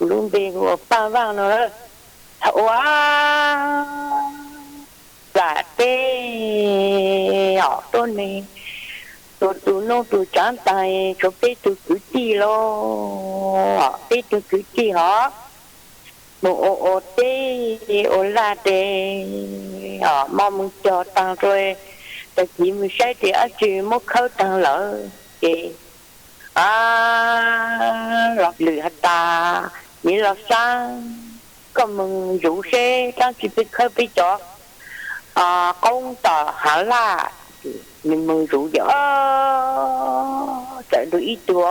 Kuv lub npe hu ua Paj Vaaj no. Thaum ua plam teb os tuab neeg, tus tus noog tus tsaav taag, tshuav peb tug kwv tij lauj, peb tug kwv tij hov, moog ua ua teb ua laj tes, moog moog cog taag rua, tag kis moog saib tes dlaab tsi muab khawb taag lawm ces, a, los lwm has tas, niv los xaab, koj moog zuv seb dlaab tsi peb khawb peb cov qoob tom hav laj. Nwg moog zuv ces txawm lug ib tug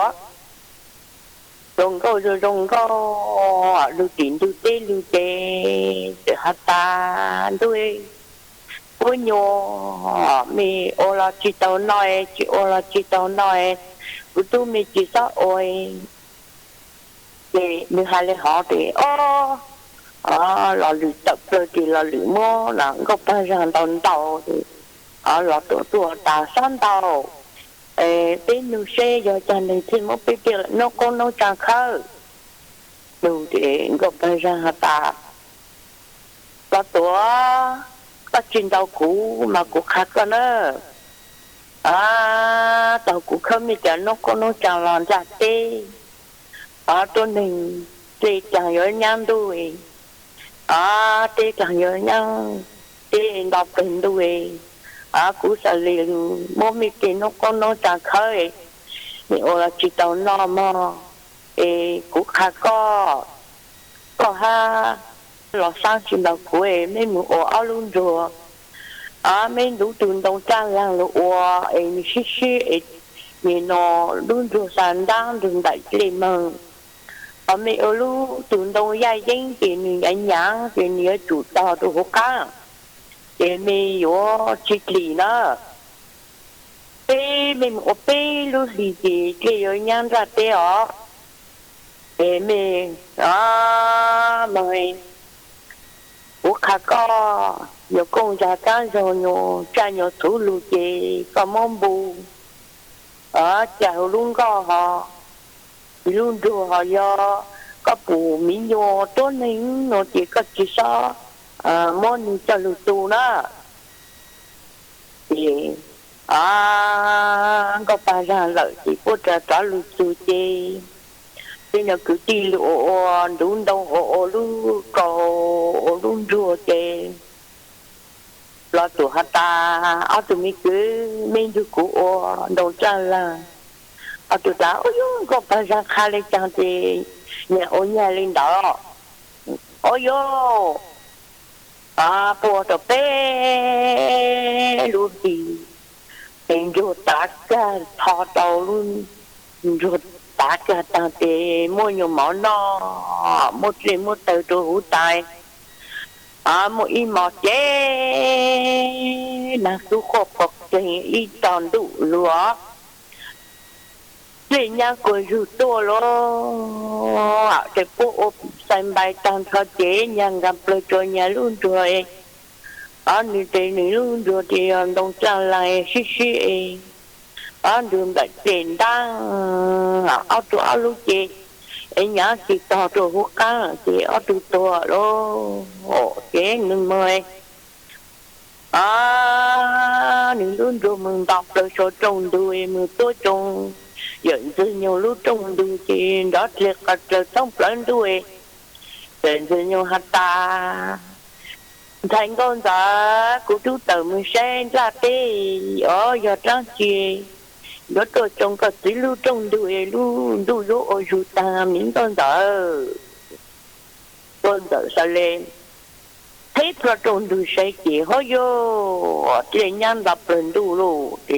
zoo nkauj zoo zoo nkauj lug tim ntug teb lug ces txawm has tas, ntuj, puab nyuas, mej ua los tsi tau noj, tsi ua los tsi tau noj, kuv tub mej tsi xob ua. Ces nwg has le hov tes, o, los lwm tawm plawg tes los lwm muab nkauj paag zaag ntaus ntaus tes, los tuam tuaj tas, xob ntaus, peb nug seb yog caag nwg thiaj muab peb tej noob qoob noob tsaa khawb. Nug ces nkauj paag zaag has tas, los tuam, koj tsi ntaus kuv mas kuv qha koj na, tau kuv khawb mej cov noob qoob noob tsaa los nplaj teb, o, tuab neeg dlej dlaag yuav nyab ntuj, o, dlej dlaag yuav nyab, dlej nto plawg ntuj, o, kuv xaav le lug muab mej tej noob qoob noob tsaa khawb, mej ua los tsi tau noj mog, es kuv qha koj, koj hab los xaab tsi ntaus kuv, mej moog ua ob lub nruag, o, mej ntuv tug ntoo tsaaj laag lug ua, es nwg sib sib es, nwg nua lub nruag xa ntaab nrug nplaim dlej moog, o, mej ua lub tug ntoo yaj yeeb ces nwg nyaav nyaav ces nwg yuav tsum tog rua huv qaab, ces mej yuav tsi dlim na. Peb mej moog ua peb lub hlis ces dlej yuav nyab nplaj teb os. Es mej, o, mog, kuv qha koj, nyuas kooj nraag kaab zog, nyuas tsaj nyuas txhuv lug ces koj muab npu, o, ca huv lub nkoj hov, lub nruag hov, yog koj pum miv nyuas tuab neeg nua ces koj tsi xob muab nwg coj lug tu na. Ces, a, nkauj paag zaag lawm ces puab rov rov lug txug ces, tej nyuas kwv tij lug ua ua ntuv ntoo, ua ua lub kaus, ua lub nruag ces los tuam has tas, ob tug me kwv, mej nrug kuv ua ntoo tsaaj laag. Ob tug tas, ub yuv, nkauj paag zaag qha le caag ces nyag ua nyag le ntawd. Ub yuv, puag tau peb lub hlis, es ntsuag tav kag tho tau lub, ntsuag tav kag taag ces muaj nyuas mov noj, muaj dlej muaj taw rua huv tais, muaj ib hmos ces nag kub quaj pog keeg ib tog ntuj lug os. Dlej nyab kuas zug tuaj lauj, ces puab ua xais npais taag nrho ces nyag nkaag plawg tsua nyag lub nruag. Ob, nwg tes nwg lub nruag ces yog ntoo tsaaj laag sib sib es, ob, nrug nplaim dlej ntaab, ob tug ob lub ces, es nyaav tsi tog rua huv qaab ces ob tug tuag lauj. Ces nwg mog, ob, nwg lub nruag moog nto plawg sau rooj ntug moog tuab tsoo yawm Ntxwg Nyoog lub rooj ntug ces nrov dlej qas dlaws thoob plawg ntuj. Yawm Ntxwg Nyoog has tas, ntxhais nkauj ntxawm, kuv tub tawm moog saib nplaj teb os, yog dlaab tsi yuav tuaj tsoo koj txiv lub rooj ntug, lub ntuj yuav ua zug taag miv nkauj ntxawm. Nkauj ntxawm xaav le, theb plho rooj ntug saib ces hov yuv, dlej nyab nto plawg ntuj lauj.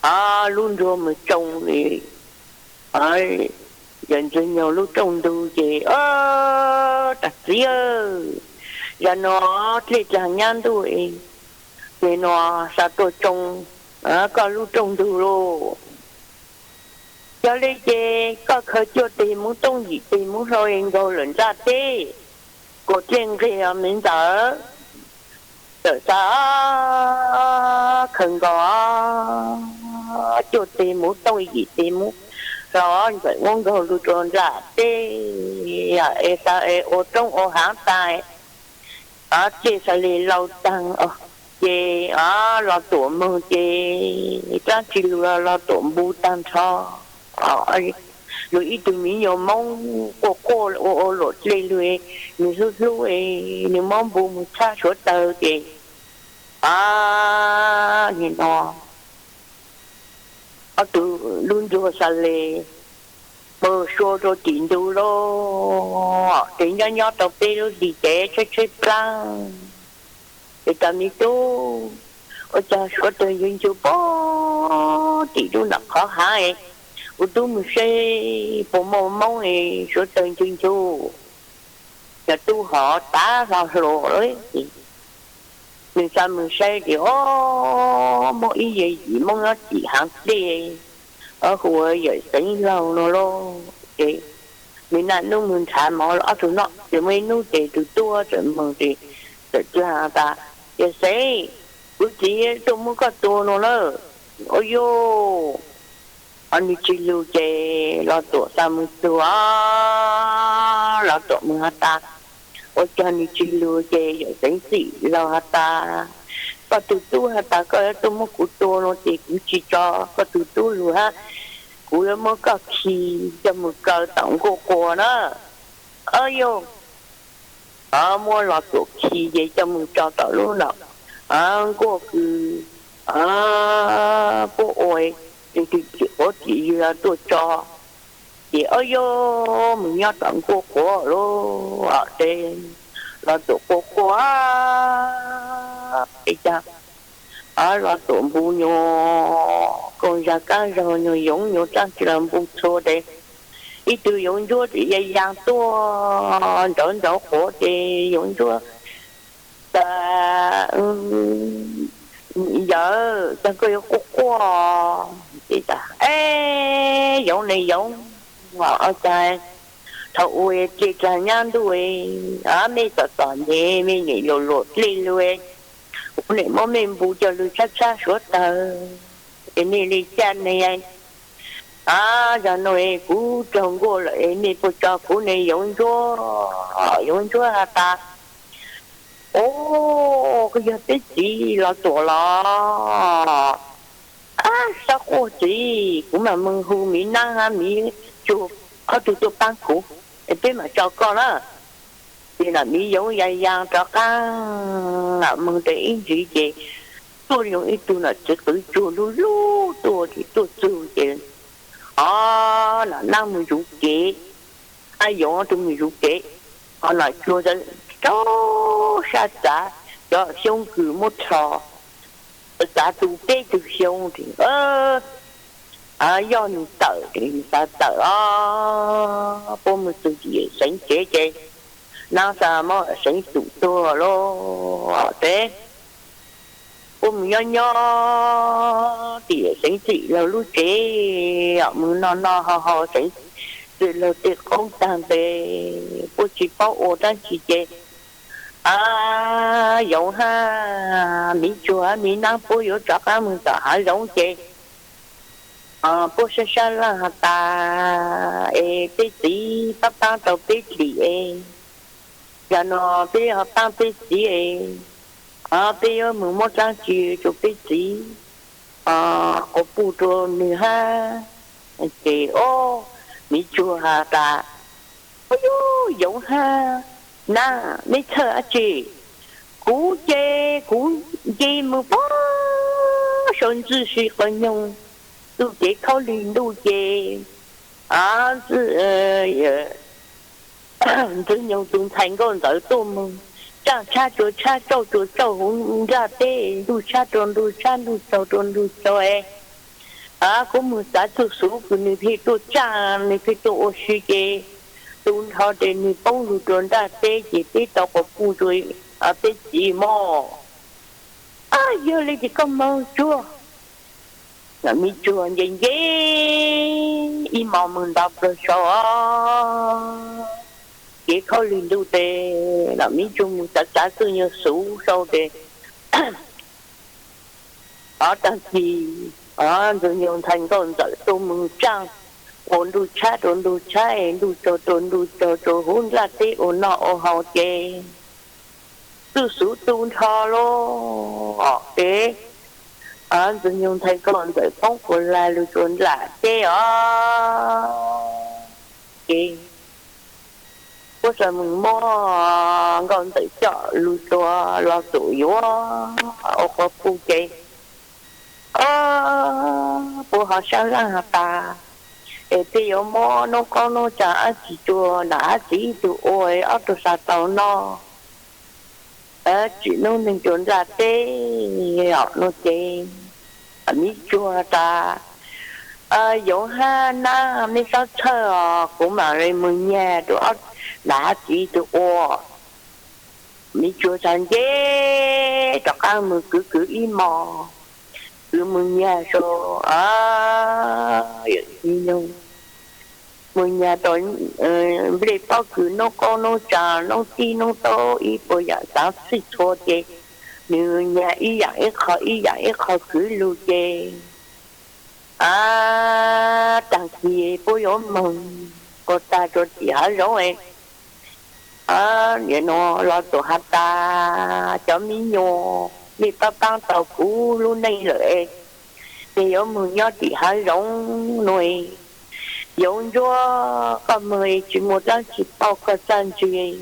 Ces lub nruag moog tsoo li yawm Ntxwg Nyoog lub rooj ntug ces, tag txiv, zag nua dlej dlaag nyab ntuj, ces nua xaav tuaj tsoo koj lub rooj ntug lauj. Yog le ces koj khaws cuaj teg muv tooj yim teg muv hlau nkaug lawm nplaj teb, kuas dlej nqeg os miv ntxawm. Txawm xaav khaws nkaus cuaj teg muv tooj yim teg muv hlau ntxawm muab nkaug lug rua nplaj teb. yam es ua roob ua hav tas, txij xav li laus taag, ces Los Tuam moog ces dlaab tsi lug Los Tuam npu taag nrho. Lug ib tug miv nyuas Moob quaj quaj ua ua luam dlej lug, nwg hlub hlub, nwg muab npu moog tshab suav tawg ces, nim no ob tug lub ntsuag xav li moog sua rua tim ntug lawm, ces nyob nyob tau peb lub hlis ces tshaib tshaib plaab. Ces tas, miv tub, ua caag suav tawg ncu ncu puag tim lub nram qhov hav, kuv tub moog saib puas muaj Moob suav tawg ncu ncu, yog tub hov tav hlo hluas lawm. Nwg xav moog saib ces, o, muaj ib yawm yim Moob nyob tim haav dlej, hu ua yawm Xeev Laug no lauj. Ces nwg naj nub moog nrhav mov ob tug no ces muaj ib nub ces tug tub txawm moog ces txawm dlaag tas, yawm Xeev, kuv txiv tuaj muab koj tua no lawm. Ua yuj, o, nwg tsi lug ces Los Tuam xaav moog txug, Los Tuam moog has tas, ua caag nwg tsi lug ces yawm Xeev Txim Laug has tas, koj tug tub has tas koj yuav tuaj muab kuv tua no ces kuv tsi tso koj tug tub lug hab, kuv yuav muab koj khi coj moog kaw tom nkuaj quas na. Yuj, muab Los Tuam khi ces coj moog tso tom lub nram nkuaj kws puab ua, tug tim quav tim ywg tuaj tso, ces o yuj, moog nyob tom nkuaj quav lawm. Ces Los Tuam quaj quaj es cas Los Tuam npu nyuas koog zag kaab zog nyuas yoov nyuas dlaab tsi los npu txhua tes, ib tug yoov ntsuab txawm ya yaa tuaj nrauv nrauv quav ces yoov ntsuab tas, yawm, caag koj yuav quaj quaj? Ces tas, e, yoov ne yoov, o, caag thaum ub dlej dlaag nyab ntuj, mej txom txom nyem mej nyam luam luam dlej lug, kuv nim muab mej npu coj lug tshab tshab suav tawg es mej le caaj ne. Zag nuav kuv raug nkuaj lawm es mej puas tso kuv ne yoov ntsuab? Yoov ntsuab has tas, o, koj yog peb txiv Los Tuam los? Ab, sab quaj txiv, kuv mam moog hu miv naab hab miv tsuag ob tug tuaj paab kuv, peb mam tso koj na. Ces nam miv yoov ya yaa rov qaab moog tau ib ntsis ces tuaj zoo ib tug nam txiv qwv tsuag lug lug tuaj ces tuaj txug ces, o, nam naab moog zuv kev, ab, yoov tug moog zuv kev, ho nam tsuag rau sab txav, cov xyoob kws muab rho txav tu peb tug xyoob, yog nwg tawm, nwg xav tawm os, puab moog txug tim yawm Xeev tsev ces naab xav muab Xeev tum tuag lauj. Ces puab moog nyob nyob tim yawm Xeev Txim Laug lub tsev, moog noj noj haus haus Xeev Txim Laug tej qoob taag npe, puab tsi paub ua dlaab tsi ces, a, yoov hab miv tsuag hab miv naab puab yuav rov qaab moog tom haav zoov ces puab sab sab laj has tas, es peb txiv paab paab tau peb dlim es, zag nuav peb ho paab peb txiv es, peb yuav moog muab dlaab tsi rua peb txiv quas puj rua nwg hab? Ces o, miv tsuag has tas, yoov hab naab, meb txhawj dlaab tsi? Kuv ces kuv nce moog puag saum ntxwj si qhov nyoog, ntuj cev khaub lig ntuj ces ntxwg nyoog tug ntxhais nkauj ntxawm tuaj moog, tsaaj tshab rua tshab, tsauj rua tsauj, huv nraj teb ntuj tshab rua ntuj tshab, ntuj tsaug rua ntuj tsaug es, kuv moog xaav txug xuv kws nwg pheej tuaj tsaaj, nwg pheej tuaj ua si ces tu nrho ces nwg poob lug rua nraj teb ces peb tau quas puj rua peb txiv mog. Yog le ces koj moog tsuag. Miv tsuag nce nce ib mos moog nto plawg sau, cev khaub lig ntuj tes, miv tsuag moog txav txav txuj nyuag xuv sau tes, o, taag kis ntxwg nyoog ntxhais nkauj ntxawm tuaj moog tsaaj, Ua ntuj tshab rau ntuj tshab, ntuj tsaug rau ntuj tsaug, rau hauv nplaj teb ua noj ua haus ces txuj xuv tu nrho lauj. Ces Ntxwg Nyoog Ntxhais Nkauj Ntxawm poob puas laj lug rua nplaj teb os. Ces Puab Xav Mees muab Nkauj Ntxawm coj lug rua Los Tuam yuav ua quas puj ces, o, puab ho sab laj has tas, es peb yuav muab noob qaub noob tsaa dlaab tsi rua nam dlaab tsi ib tug ua ob tug xav tau noj, tsim noob neeg rua nplaj teb os no ces, Miv Tsuag tas, yoov hab nab, meb xob txhawj os, kuv mam li moog nyag rua nam dlaab tsi ib tug ua. Miv Tsuag txhad nce rov qaab moog kwv kwv ib mos, kwv moog nyag sau, moog nyag tau nplej pob kws, noob qaub noob tsaa, noob txib noob taub, ib puas yaam xaav txhij txhua ces nwg nyag ib yaam ib qho ib yaam ib qho kwv lug ces, taag kis puab yuav moog ua tag rua tim hav zoov, nim no Los Tuam has tas, cov miv nyuas, mej paab paab tau kuv lub neej lawm es, mej yuav moog nyob tim hav zoov nuav, yoov ntsuab koj moog tsi muaj dlaab tsi pauj koj txaj ntsig.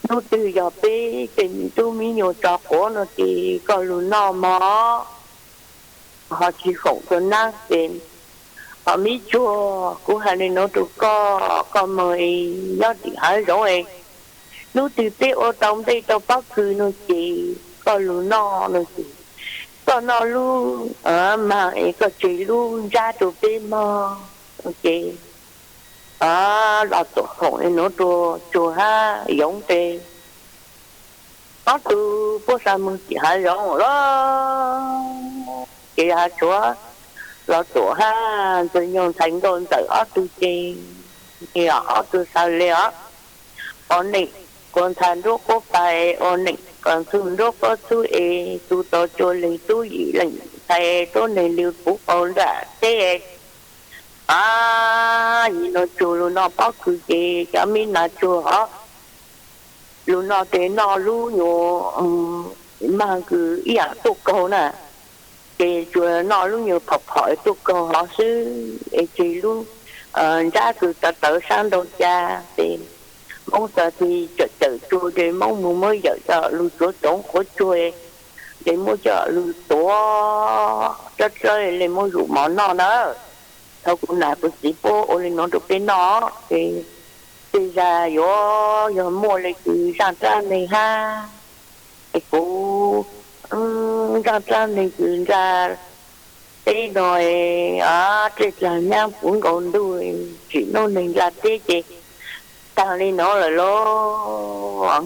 Hnub twg yog peb tej miv tub miv nyuas tso quav no ces koj lug noj mog, ho tsi foom rua nab ces, ho Miv Tsuag, kuv has le nuav rua koj, koj moog nyob tim hav zoov es, hnub twg peb ua tau nplej tau pob kws no ces koj lug noj no ces, koj noj lub maag es koj tseg lub ntsab rua peb mog no ces, Los Tuam foom le nuav rua Tsuag hab yoov tes, ob tug puab xa moog tim hav zoov lawm. Ces yog has tshuav Los Tuam hab Ntxwg Nyoog Ntxhais Nkauj Ntxawm ob tug ces, ob tug xav le os, ua neej kua ntxhais nruab quab pais, ua neej kua ntxhais nruab quab txhub es, tu tau tsua leeg tub yim leej ntxhais tuab neeg lug puv qaug nram teb. A, yim no Tsuag lug noj pob kws ces cov mib nas Tsuag hov lug noj tes noj lub nyuas maag kws ib yaam tuaj kaug na, ces Tsuag noj lub nyuas phom phom es tuaj kaug hov xwb es tseg lub ntsab kws tawv tawv sab nraud ca ces Moob Xas Tis cawm cawm Tsuag ces Moob moog muab yawm coj lug tsuav tsoov qhuav tsuag, ces muab coj lug tuav tsawb tsawb le muab zuj mov noj na. Thaum kuv nam kuv txiv puab ua le nuav rua peb noj ces, tej zag yuav yog muaj le kws zaaj dlaab neeg hab, es kuv zaaj dlaab neeg kws nplaj teb no, tej dlaag nyaab puv nkaus ntuj, tsim noob neeg nplaj teb ces taag le nuav lawm lauj.